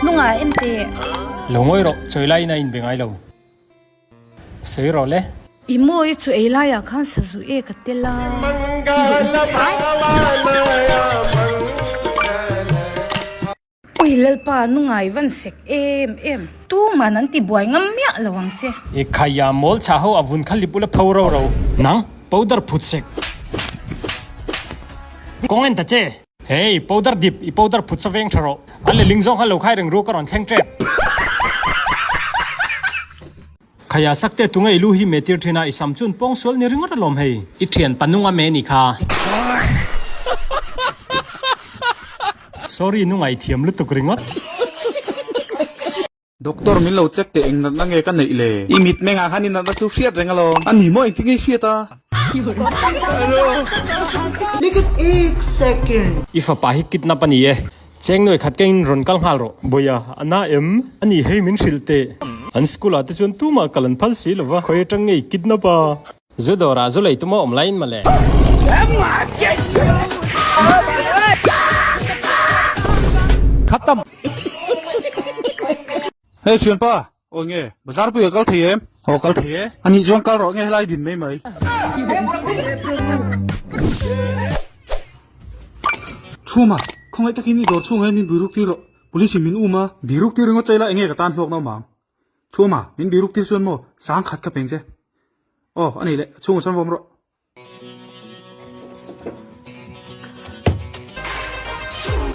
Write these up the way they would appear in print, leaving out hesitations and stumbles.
Nunga en teh. Lo ngawi rawh, chawi laiin a inbe ngai lo. Sawi rawh le. I mawi chu ei laiah khan sazu e ka tel a. Ui Lalpa, nungai van sek em em. Tuman an ti buai ngam miah lo ang che. I khaia mawl chhah ho a vun kha lip ula pho ro ro. Nang, powder phut sek. Kawng en ta che. Hey, powder dip, i powder phut sa veng tha rawh. A leling zawng kha lo khai reng ru ka rawn thleng tep. Khaia sak te tunge i lu hi me tir thin a, i sam chun pawng sual ni ringawt alawm hei. I thian pa nunga me ni kha. Sorry nu ngaithiam lutuk ringawt. Doctor min lo check teh eng natna nge ka neih le? I mit mengah khan i natna chu hriat reng alawm. A ni maw engtin nge i hriat a? I fapa hi kidnap a ni e. Cheng nuai khat kengin rawn kal nghal rawh. Bawia, a na em? A ni hei min hrilh teh. An school ah te chuan tumah kal an phal si lova, khawi atang nge i kidnap a? Zu dawrah zu lei tuma awm laiin mawle. Khatam. Hei thianpa, awi nge, bazar pui a kal thei em? Aw kal thei e. Anih chuan kal rawh nge helai din mai mai. Thuma, khawngaih takin i dawr chhungah hian min biruk tir rawh. Police in min um a. Biruk tir ringawt che ila enge ka tan hlawkna awm ang? Chhuma, min biruk tir chuan maw sang khat ka peng che. Aw, a nei leh, a chhungah chuan vawm rawh.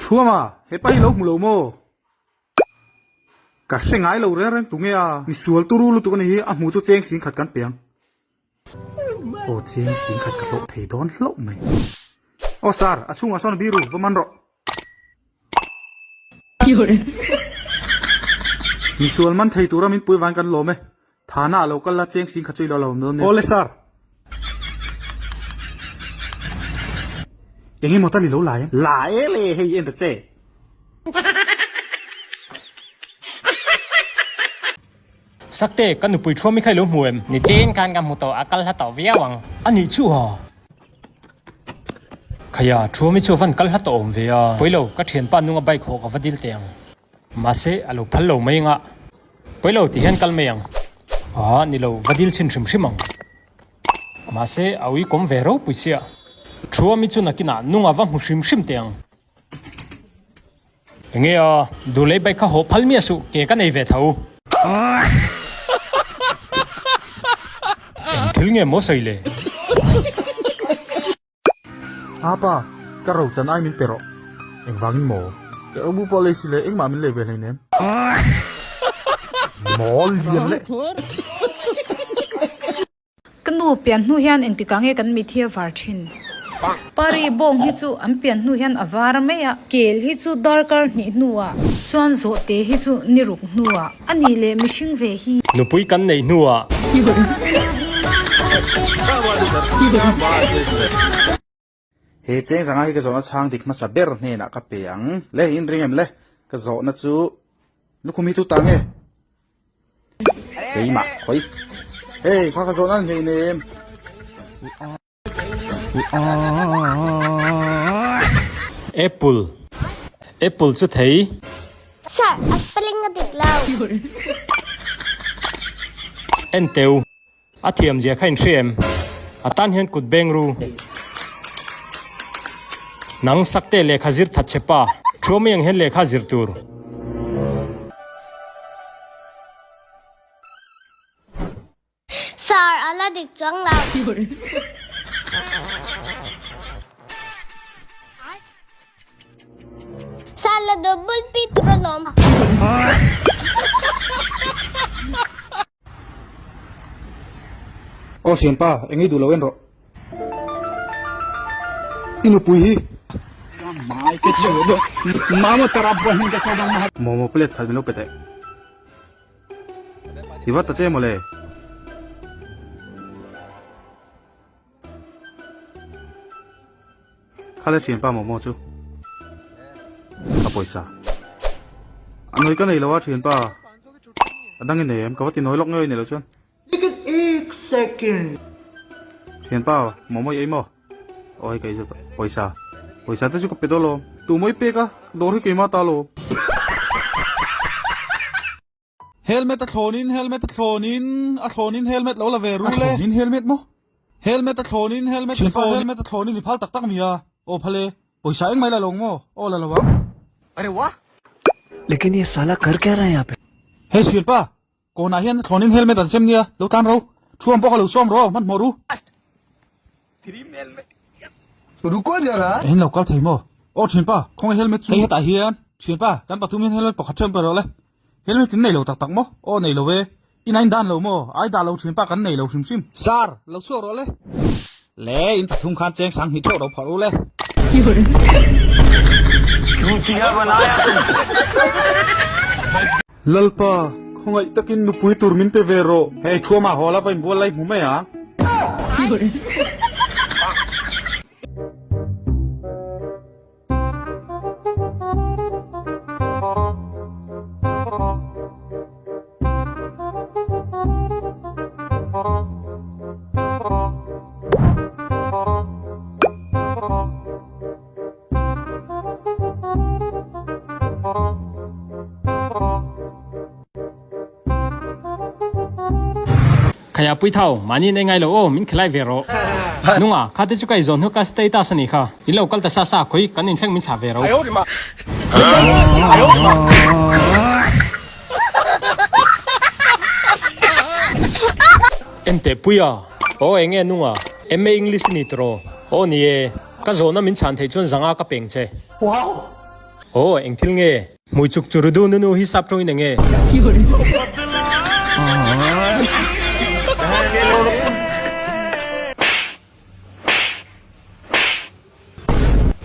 Chhuma, hepa hi lo hmu lo maw? Ka hre ngai lo reng reng tunge a, misual turu lutuk a ni hi, a hmu chu cheng sing khat kan pe ang. Aw, cheng sing khat ka hlawh thei dawn hlauh mai. Aw sir, a chhungah sawn a biru, va man rawh. Misual man thei tura min pui vang kan lawm e. Thana a lo kal la cheng sing kha chu i lo la awm dawn nia. Awle sir. Eng emaw tal i lo la em? La e le hei en ta che. Sakte, ka nupui thuam i kha i lo hmu em? Nichin khan ka hmu tawh, a kal hla tawh viau ang. A nih chu ha. Khaia, Thuami chu a van kal hla tawh awm ve a. Pawilo, ka thianpa nunga bike haw ka va dil teh ang. Mahse, a lo phal lo mai anga. Pawilo ti hian kal mai ang. Aa, ni lo, va dil chhin hrim hrim ang. Mahse, a ui kawm ve ropui sia. Thuami chu nakinah nunga va hmu hrim hrim teh ang. Enge a, Dulei bike kha haw phal miah suh, ke ka nei ve tho. Eng thil nge maw sawi le? A pa, ka ro chan ai min pe rawh. Engvangin maw? Ka bu pawh lei si le, engmah min lei ve hleinem. Mawl lian le. Ka nu pian hnu hian engtikah nge kan mit hi a var thin? Pari bawng hi chu an pian hnu hian a var mai a, kel hi chu darkar hnih hnuah, chuan zawhte hi chu ni ruk hnuah a nih leh mihring ve hi. Nupui kan neih hnuah. He cheng zanga hi ka zawhna chhang dik hmasa ber hnenah ka pe ang. Le, in ring em le? Ka zawhna chu lukhum hi tu ta nge? Keimah, khawi. Hei, kha ka zawhna an hei nem. Apple, Apple chu thei. Sir, a spelling a dik lo. Enteu. A thiam zia kha in hria em? A tan hian kut beng ru. Nang sakte lehkha zir that che pa. Thu mai ang hian lehkha zir tur. Sir, a la dik chuang lo. Sir, la double pi tur alawm. Aw thianpa, eng ei duh lo en rawh. I nupui hi. Momo plate khat min lo pe teh. I va ta che mawle. Kha le thianpa momo chu ka pawisa a nawi ka nei lo a thianpa a dang i nei em ka va ti nawi lawk ngei nei lo chuan thianpa momo i ei maw aw hei ka ei zawt a pawisa pawisa te chu ka pe dawn lo tu mawi pek a dawr hi keimah ta lo. Helmet a thlawnin helmet a thlawnin a thlawnin helmet lo la ve ru le. A thlawnin helmet maw? Helmet a thlawnin helmet a thlawnin. Helmet a thlawnin i phal tak tak mi a? Aw phal e. Pawisa eng mai la lo ang maw? Aw la lo ang. Arey wah! Lekin ye sala kar kya raha hai yahan pe? Hey Sirpa, kawnah hian a thlawnin helmet an sem nia, lo tan ro. Thu ang pawh kha lo sawm rawh, hmanhmawh ru. Ruko zara. Engin lo kal thei maw? Aw thianpa, khawngaih helmet chu. Hei hetah hian, thianpa, kan pathum hian helmet pakhat ṭhiam pe rawh le. Helmet in nei lo tak tak maw? Aw nei lo e. In a in dan lo maw? Ai dah lo thianpa kan nei lo hrim hrim. Sir, lo chhuak rawh le. Le, in pathum khan cheng sang hnih theuh ro phawrh u le. Lalpa, khawngaih takin nupui tur min pe ve rawh. Hei thuama haw la va inbual lai hmu mai ang. Khaya pui thau, mahni nei ngai lo aw, min khilai ve rawh. Nunga, kha te chu ka izawn hnu ka status a nih kha. In lo kal ta sa sa, khawi kan inthleng min thlah ve ro. Enteh Puia, aw eng nge nunga, MA English i ni tawh? Aw ni e, ka zawhna min chhan theih chuan zanga ka peng che. Aw eng thil nge? Hmui chuk chu rudu nunu hi sap tawngin eng nge?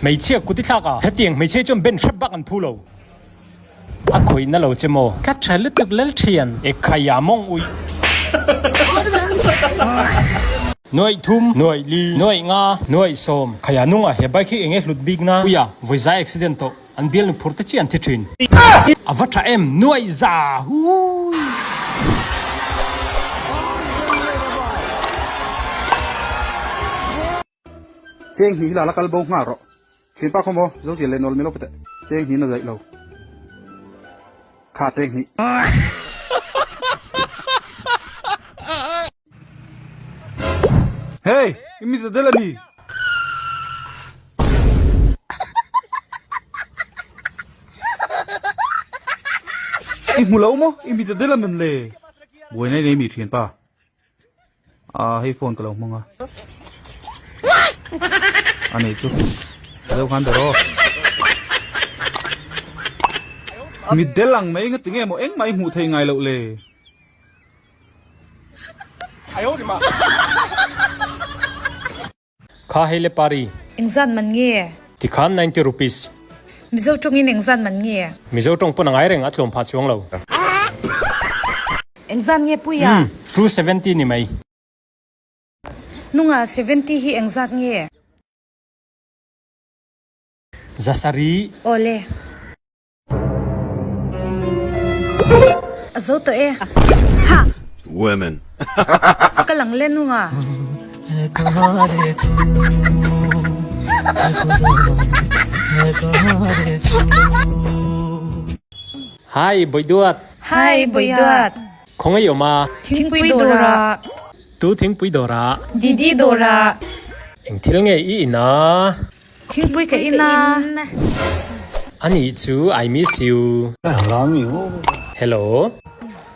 Hmeichhia kut i thlak a, hetiang hmeichhia chuan ben hrep bak an phu lo. A khawih na lo che maw? Ka tha lutuk lal thian. E khai a mawng ui. Nuaih thum, nuaih li, nuaih nga, nuaih sawm. Khai a nunga he bike hi enge hlut bik na? Puia, vawi zai accident tawh. An bialnu phur te chiah an thi thin. A va tha em? Nuaih za! Huii! Cheng hnih hi la la kal bo nghal rawh. Thianpa khaw maw? Zo chian leh nawl milo pete. Cheng hnih na daih lo. Kha cheng hnih. Hey! I mi ta del a ni. I hmu lo maw? I mi ta del a man le. Buai nei nei mi thianpa. Ah hei phone ka lo hmang a. A nei chu. Ka deuh khan ber aw. Mitdel ang mai nga tinge maw engmah i hmuh theih ngai loh le. Kha hei le pari. Engzat man nge? Tikhan 90 rupees. Mizo tawngin engzat man nge? Mizo tawng pawn a ngai reng a tlawm phah chuang lo. Engzat nge Puia? Umm, 270 ni mai. Nunga 70 hi engzat nge? Zasarih. Awle. A zo tawh e. Women. Ka lang le nunga. Hi Boiduat. Hi Boiduat. Khawngaih awm a. Thingpui dawrah. Tu thingpui dawrah. Didi dawrah. Eng thil nge i in a? Thingpui ka in a. A nih chu I miss you. Hello.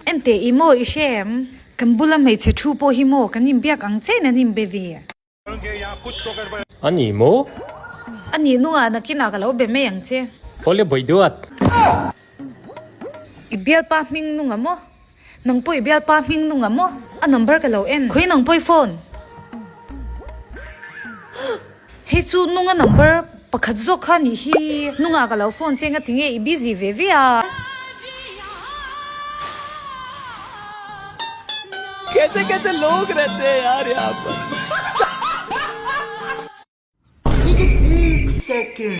Enteh i maw i hre em? Kan bula hmeichhe thu pawh hi maw kan inbiak ang chen an inbe ve. A ni maw? A nih nungah nakinah ka lo be mai ang che. Awle Bawiduat. I bialpa hming nungah maw? Nang pawh i bialpa hming nung ah maw? A number ka lo en. Khawi nang pawh i phone? Hei chu nung a number pakhat zawk kha nih hi. Nung ah ka lo phone che nga tinge i busy ve ve a. Kaise kaise log rehte hai yaar yahan par.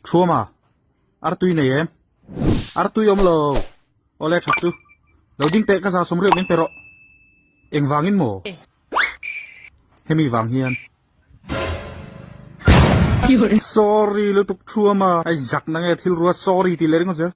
Thuama, Artui nei em? Artui awm lo. Awle that chu. Lo ding teh ka za sawmriat min pe rawh. Engvangin maw? Hemi vang hian. Sorry lutuk Thuama. Ai zak na nge thil ruat sorry tih leh ringawt zel.